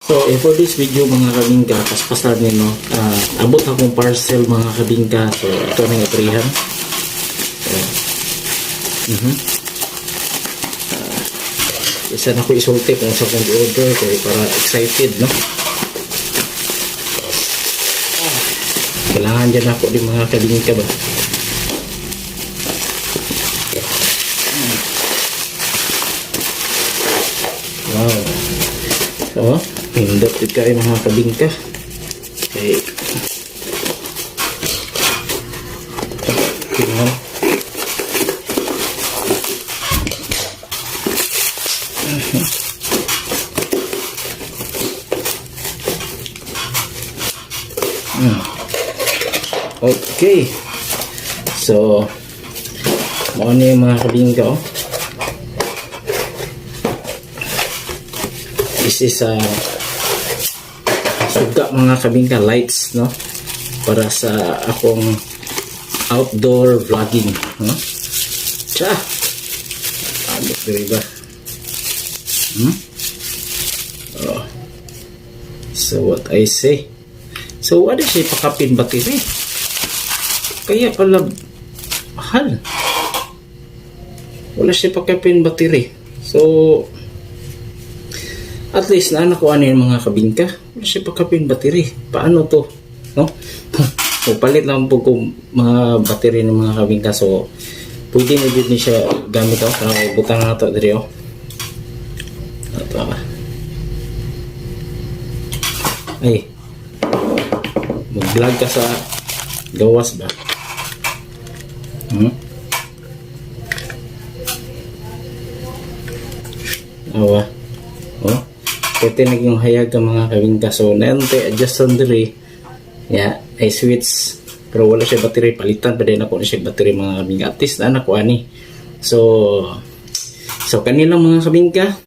So, for this video, mga kabingka, paspasan ni, no, abot akong parcel, mga kabingka. So, ito na yung aprihan. So, isa na ko isulti kung sa kong order kay para excited, no? Kailangan dyan ako di, mga kabingka ba? Wow. So, pindot jud kayo, mga kabingka. Okay. Tingnan. Okay. So, mao ni, mga kabingka, oh. This is a suga, mga kabingka, lights, no, para sa akong outdoor vlogging, no? Tsa, abot diri ba? Oh. So what I say, so what is siya pakapin battery, kaya pala mahal. Wala siya pakapin battery. So at least na ko ano yung mga kabingka. Wala siya pakapin battery. Paano to, no? So palit lang po kung mga battery ng mga kabingka. So pwede na jud ni siya gamit, oh. Pero butang na to diri, oh. Ito ba? Ay. Mag-vlog ka sa gawas ba? Awa. Oh. Pwede naging hayag ka, mga kabingka. So, nante, adjust on diri. Yeah, ay switch. Pero wala siya battery. Palitan pa din ako na siya battery, mga kabingka. At least na ako ani. So, kanilang, mga kabingka.